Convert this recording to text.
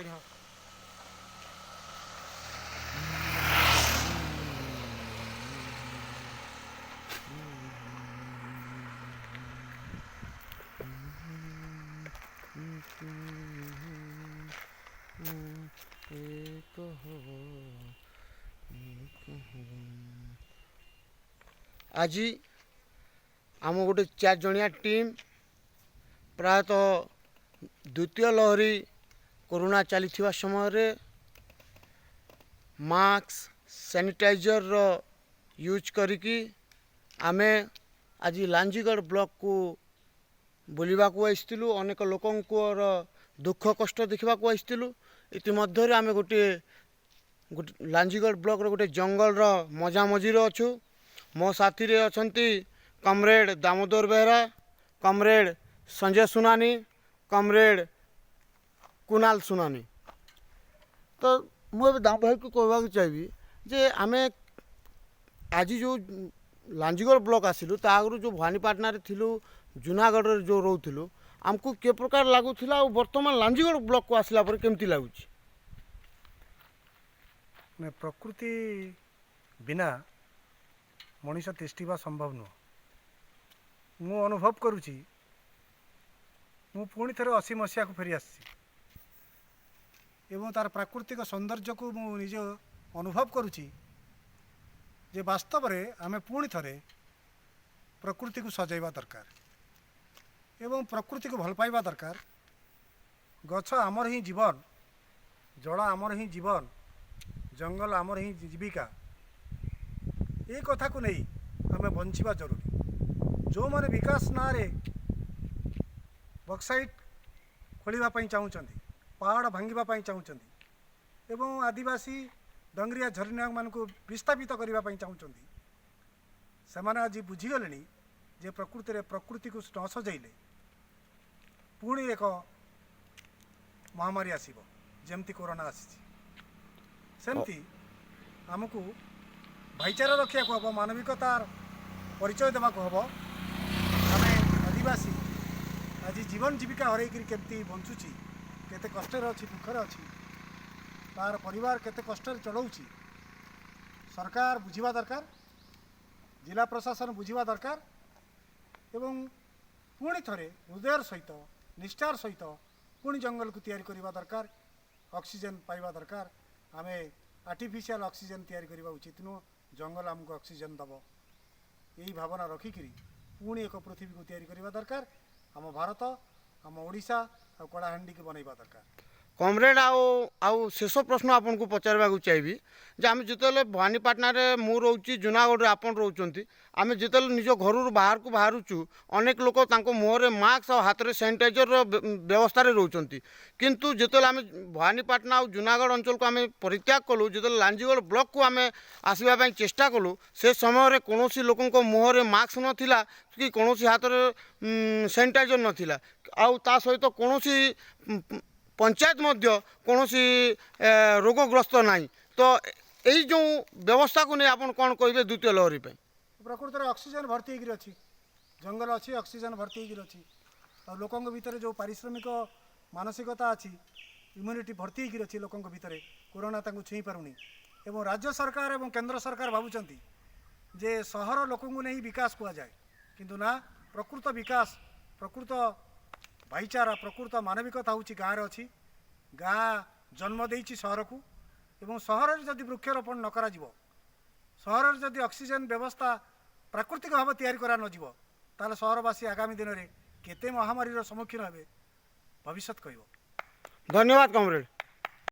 ଆଜ୍ଞା। ଏକ ହବ। ଆଜି ଆମ ଗୋଟେ ଚାରି ଜଣିଆ ଟିମ୍ ପ୍ରାୟତଃ ଦ୍ୱିତୀୟ ଲହରୀ କରୋନା ଚାଲିଥିବା ସମୟରେ ମାସ୍କ, ସାନିଟାଇଜର୍ର ୟୁଜ୍ କରିକି ଆମେ ଆଜି ଲାଞ୍ଜିଗଡ଼ ବ୍ଲକକୁ ବୁଲିବାକୁ ଆସିଥିଲୁ। ଅନେକ ଲୋକଙ୍କର ଦୁଃଖ କଷ୍ଟ ଦେଖିବାକୁ ଆସିଥିଲୁ। ଇତିମଧ୍ୟରେ ଆମେ ଗୋଟିଏ ଗୋଟେ ଲାଞ୍ଜିଗଡ଼ ବ୍ଲକର ଗୋଟେ ଜଙ୍ଗଲର ମଝାମଝିରେ ଅଛୁ। ମୋ ସାଥିରେ ଅଛନ୍ତି comrade Damodar Behera, comrade Sanjay Sunani, comrade Kunal ସୁନାନୀ। ତ ମୁଁ ଏବେ ଦାମ ଭାଇକୁ କହିବାକୁ ଚାହିଁବି ଯେ ଆମେ ଆଜି ଯେଉଁ ଲାଞ୍ଜିଗଡ଼ ବ୍ଲକ ଆସିଲୁ, ତା ଆଗରୁ ଯେଉଁ ଭବାନୀପାଟଣାରେ ଥିଲୁ, ଜୁନାଗଡ଼ରେ ଯେଉଁ ରହୁଥିଲୁ, ଆମକୁ କି ପ୍ରକାର ଲାଗୁଥିଲା ଆଉ ବର୍ତ୍ତମାନ ଲାଞ୍ଜିଗଡ଼ ବ୍ଲକକୁ ଆସିଲା ପରେ କେମିତି ଲାଗୁଛି? ମାନେ ପ୍ରକୃତି ବିନା ମଣିଷ ତିଷ୍ଠିବା ସମ୍ଭବ ନୁହଁ। ମୁଁ ଅନୁଭବ କରୁଛି, ମୁଁ ପୁଣି ଥରେ 80 ମସିହାକୁ ଫେରି ଆସିଛି ଏବଂ ତା'ର ପ୍ରାକୃତିକ ସୌନ୍ଦର୍ଯ୍ୟକୁ ମୁଁ ନିଜେ ଅନୁଭବ କରୁଛି ଯେ ବାସ୍ତବରେ ଆମେ ପୁଣି ଥରେ ପ୍ରକୃତିକୁ ସଜାଇବା ଦରକାର ଏବଂ ପ୍ରକୃତିକୁ ଭଲ ପାଇବା ଦରକାର। ଗଛ ଆମର ହିଁ ଜୀବନ, ଜଳ ଆମର ହିଁ ଜୀବନ, ଜଙ୍ଗଲ ଆମର ହିଁ ଜୀବିକା। ଏଇ କଥାକୁ ନେଇ ଆମେ ବଞ୍ଚିବା ଜରୁରୀ। ଯେଉଁମାନେ ବିକାଶ ନାଁରେ ବକ୍ସାଇଟ୍ ଖୋଳିବା ପାଇଁ ଚାହୁଁଛନ୍ତି, ପାହାଡ଼ ଭାଙ୍ଗିବା ପାଇଁ ଚାହୁଁଛନ୍ତି ଏବଂ ଆଦିବାସୀ ଡଙ୍ଗରିଆ ଝରିନାମାନଙ୍କୁ ବିସ୍ଥାପିତ କରିବା ପାଇଁ ଚାହୁଁଛନ୍ତି, ସେମାନେ ଆଜି ବୁଝିଗଲେଣି ଯେ ପ୍ରକୃତିରେ ପ୍ରକୃତିକୁ ନ ସଜେଇଲେ ପୁଣି ଏକ ମହାମାରୀ ଆସିବ। ଯେମିତି କରୋନା ଆସିଛି, ସେମିତି ଆମକୁ ଭାଇଚାରା ରଖିବାକୁ ହେବ, ମାନବିକତାର ପରିଚୟ ଦେବାକୁ ହେବ। ଆମେ ଆଦିବାସୀ ଆଜି ଜୀବନ ଜୀବିକା ହରେଇକିରି କେମିତି ବଞ୍ଚୁଛି, କେତେ କଷ୍ଟରେ ଅଛି, ଦୁଃଖରେ ଅଛି, ତାର ପରିବାର କେତେ କଷ୍ଟରେ ଚଳାଉଛି, ସରକାର ବୁଝିବା ଦରକାର, ଜିଲ୍ଲା ପ୍ରଶାସନ ବୁଝିବା ଦରକାର ଏବଂ ପୁଣି ଥରେ ହୃଦୟର ସହିତ, ନିଷ୍ଠାର ସହିତ ପୁଣି ଜଙ୍ଗଲକୁ ତିଆରି କରିବା ଦରକାର, ଅକ୍ସିଜେନ୍ ପାଇବା ଦରକାର। ଆମେ ଆର୍ଟିଫିସିଆଲ ଅକ୍ସିଜେନ୍ ତିଆରି କରିବା ଉଚିତ ନୁହଁ। ଜଙ୍ଗଲ ଆମକୁ ଅକ୍ସିଜେନ୍ ଦେବ, ଏଇ ଭାବନା ରଖିକିରି ପୁଣି ଏକ ପୃଥିବୀକୁ ତିଆରି କରିବା ଦରକାର। ଆମ ଭାରତ, ଆମ ଓଡ଼ିଶା ଆଉ କଳାହାଣ୍ଡିକୁ ବନେଇବା ଦରକାର। କମ୍ରେଡ଼, ଆଉ ଶେଷ ପ୍ରଶ୍ନ ଆପଣଙ୍କୁ ପଚାରିବାକୁ ଚାହିଁବି ଯେ ଆମେ ଯେତେବେଳେ ଭବାନୀପାଟଣାରେ ମୁଁ ରହୁଛି, ଜୁନାଗଡ଼ରେ ଆପଣ ରହୁଛନ୍ତି, ଆମେ ଯେତେବେଳେ ନିଜ ଘରରୁ ବାହାରକୁ ବାହାରୁଛୁ, ଅନେକ ଲୋକ ତାଙ୍କ ମୁହଁରେ ମାସ୍କ ଆଉ ହାତରେ ସାନିଟାଇଜରର ବ୍ୟବସ୍ଥାରେ ରହୁଛନ୍ତି। କିନ୍ତୁ ଯେତେବେଳେ ଆମେ ଭବାନୀପାଟଣା ଆଉ ଜୁନାଗଡ଼ ଅଞ୍ଚଳକୁ ଆମେ ପରିତ୍ୟାଗ କଲୁ, ଯେତେବେଳେ ଲାଞ୍ଜିଗଡ଼ ବ୍ଲକକୁ ଆମେ ଆସିବା ପାଇଁ ଚେଷ୍ଟା କଲୁ, ସେ ସମୟରେ କୌଣସି ଲୋକଙ୍କ ମୁହଁରେ ମାସ୍କ ନଥିଲା କି କୌଣସି ହାତରେ ସାନିଟାଇଜର ନଥିଲା। ଆଉ ତା ସହିତ କୌଣସି ପଞ୍ଚାୟତ ମଧ୍ୟ କୌଣସି ରୋଗଗ୍ରସ୍ତ ନାହିଁ। ତ ଏଇ ଯେଉଁ ବ୍ୟବସ୍ଥାକୁ ନେଇ ଆପଣ କ'ଣ କହିବେ ଦ୍ୱିତୀୟ ଲହରୀ ପାଇଁ? ପ୍ରକୃତରେ ଅକ୍ସିଜେନ୍ ଭର୍ତ୍ତି ହେଇକିରି ଅଛି, ଜଙ୍ଗଲ ଅଛି, ଅକ୍ସିଜେନ୍ ଭର୍ତ୍ତି ହେଇକିରି ଅଛି। ଆଉ ଲୋକଙ୍କ ଭିତରେ ଯେଉଁ ପାରିଶ୍ରମିକ ମାନସିକତା ଅଛି, ଇମ୍ୟୁନିଟି ଭର୍ତ୍ତି ହେଇକିରି ଅଛି ଲୋକଙ୍କ ଭିତରେ, କରୋନା ତାଙ୍କୁ ଛୁଇଁ ପାରୁନି। ଏବଂ ରାଜ୍ୟ ସରକାର ଏବଂ କେନ୍ଦ୍ର ସରକାର ଭାବୁଛନ୍ତି ଯେ ସହର ଲୋକଙ୍କୁ ନେଇ ବିକାଶ କୁହାଯାଏ, କିନ୍ତୁ ନା, ପ୍ରକୃତ ବିକାଶ, ପ୍ରକୃତ ଭାଇଚାରା, ପ୍ରକୃତ ମାନବିକତା ହେଉଛି ଗାଁରେ ଅଛି। ଗାଁ ଜନ୍ମ ଦେଇଛି ସହରକୁ ଏବଂ ସହରରେ ଯଦି ବୃକ୍ଷରୋପଣ ନ କରାଯିବ, ସହରରେ ଯଦି ଅକ୍ସିଜେନ୍ ବ୍ୟବସ୍ଥା ପ୍ରାକୃତିକ ଭାବେ ତିଆରି କରା ନଯିବ, ତାହେଲେ ସହରବାସୀ ଆଗାମୀ ଦିନରେ କେତେ ମହାମାରୀର ସମ୍ମୁଖୀନ ହେବେ, ଭବିଷ୍ୟତ କହିବ। ଧନ୍ୟବାଦ କମ୍ରେଡ଼।